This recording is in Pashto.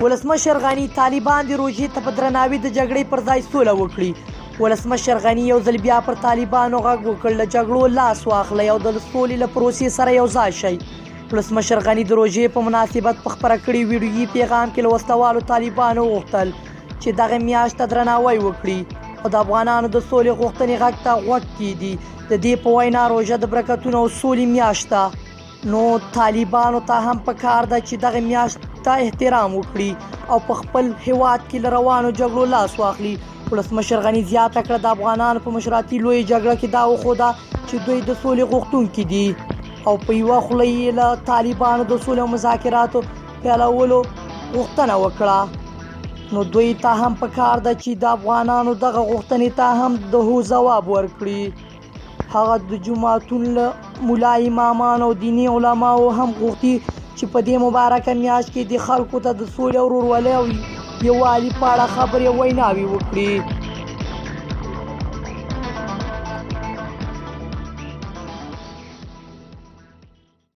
ولسمشر غني، طالبان دې روژې ته په درناوي د جګړې پر ځای سوله وکړي. ولسمشر غني یو ځل بیا پر طالبانو غږ وکړ، له جګړو لاس واخلئ او د سولې له پروسې سره یو ځای شئ. ولسمشر غني د روژې په مناسبت په خپره کړې ویډیويي پیغام کې له وسلهوالو طالبانو وغوښتل چې دغه میاشت ته درناوی وکړي او د افغانانو د سولې غوښتنې غږ ته غوږ کیږدي. د دې په وینا، روژه د برکتونو او سولې میاشت ده، نو طالبانو ته هم پکار ده چې دغه میاشت ته احترام وکړي او په خپل هیواد کې له روانو جګړو لاس واخلي. ولسمشر غني زیاته کړه، د افغانانو په مشراتي لویې جګړه کې دا وښوده چې دوی د سولې غوښتونکي دي او په یوه خوله یې له طالبانو د سولې او مذاکراتو پیلولو غوښتنه وکړه، نو دوی ته هم پکار ده چې د افغانانو دغه غوښتنې ته هم د هو ځواب ورکړي. هغه د جوماتونو له ملا امامانو او دیني علماو هم غوښتي چې په دې مبارکه میاشت کې د خلکو ته د سولې او ورورولۍ او یووالي په اړه خبرې او ویناوې وکړي.